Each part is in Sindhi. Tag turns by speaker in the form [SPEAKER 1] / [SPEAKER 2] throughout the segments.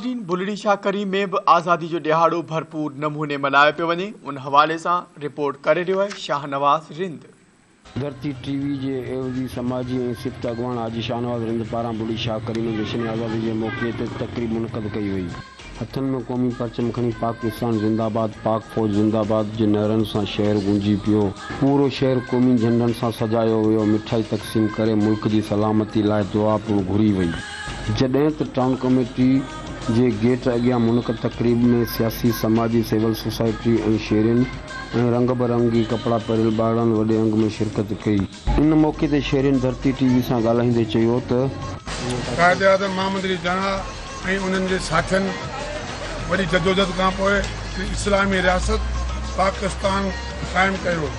[SPEAKER 1] ناظرين بلڙي شاهه ڪريم ۾ به آزادي جو ڏهاڙو ڀرپور نموني ملهايو پيو وڃي ان حوالي سان رپورٽ ڪري رهيو آهي شاهنواز رند.
[SPEAKER 2] ڌرتي ٽي وي جي عيوضي سماجي ۽ سپت اڳواڻ حاجي شاهنواز رند پاران بلڙي شاهه ڪريم ۾ جشن آزادي جي موقعي تي تقريب منعقد ڪئي وئي. هٿن ۾ قومي پرچم کڻي پاڪستان زنده باد پاڪ فوج زنده باد جي نعرن سان شهر گونجي پيو. پورو شهر قومي جهنڊن سان سجايو ويو، مٺائي تقسيم ڪري ملڪ جي سلامتي لاء دعا پڻ گهري وئي. جڏهن ته ٽائون ڪميٽي جي گيٽ اڳيان منعقد تقريب ۾ سياسي، سماجي، سول سوسائٽي ۽ شهرين ۽ رنگ برنگي ڪپڙا پهريل ٻارڙن وڏي انگ ۾ شرڪت ڪئي. ان موقعي تي شهرين ڌرتي ٽي وي سان ڳالهائيندي چيو ته.
[SPEAKER 3] قائد اعظم محمد علي جناح ۽ انهن جي ساٿين وڏي جدوجھد کان پوء اسلامي رياست پاڪستان قائم ڪيو.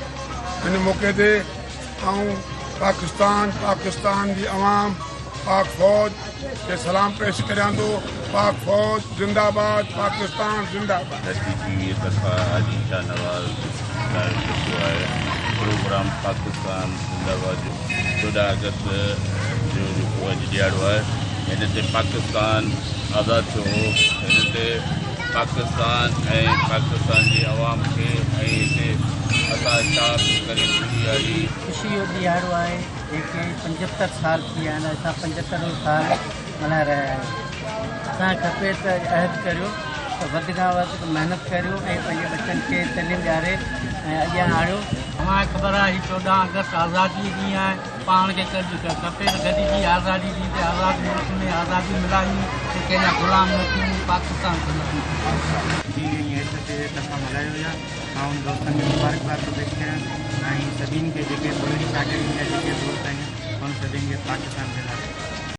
[SPEAKER 3] ان موقعي تي آئون پاڪستان، پاڪستان جي عوام، پاڪ فوج کي سلام پيش ڪريان ٿو، پاڪ فوج زنده باد، پاڪستان زنده باد.
[SPEAKER 4] ڌرتي ٽي وي طرفان حاجي شاهنواز صاحب جيڪو آهي پروگرام پاڪستان زنده باد جو 14 آگسٽ جو جيڪو اڄ ڏيهاڙو آهي هن تي پاڪستان آزاد ٿيو هو هن تي پاڪستان ۽ پاڪستان جي عوام کي ۽ هتي اسان شاهه عبدالڪريم ڀٽي.
[SPEAKER 5] خوشي جو ڏيهاڙو آهي. جيڪي 75 سال ٿي ويا آهن اسان 75 سال ملهائي رهيا آهيون. اسان کي کپي ته عهد ڪريو ته وڌ کان وڌ محنت ڪريون ۽ پنهنجي ٻچن کي تعليم ڏياري ۽ اڳيان آڻيو.
[SPEAKER 6] اوهان کي خبر آهي هي 14 آگسٽ آزادي جو ڏينهن آهي پاڻ کي کپي ته گڏجي آزادي ڏينهن تي آزاد ملڪ ۾ آزادي ملهايون ۽ ڪنهن جا غلام نه ٿيون پاڪستان زنده باد.
[SPEAKER 7] ٽي وي ۽ ايس ايس اي جي طرفان ملهايو ويو آهي. آئون دوستن کي مبارڪباد ٿو پيش ڪريان ۽ سڀني کي جيڪي بلڙي شاگردن جا جيڪي دوست آهن انهن سڀني کي پاڪستان زنده باد.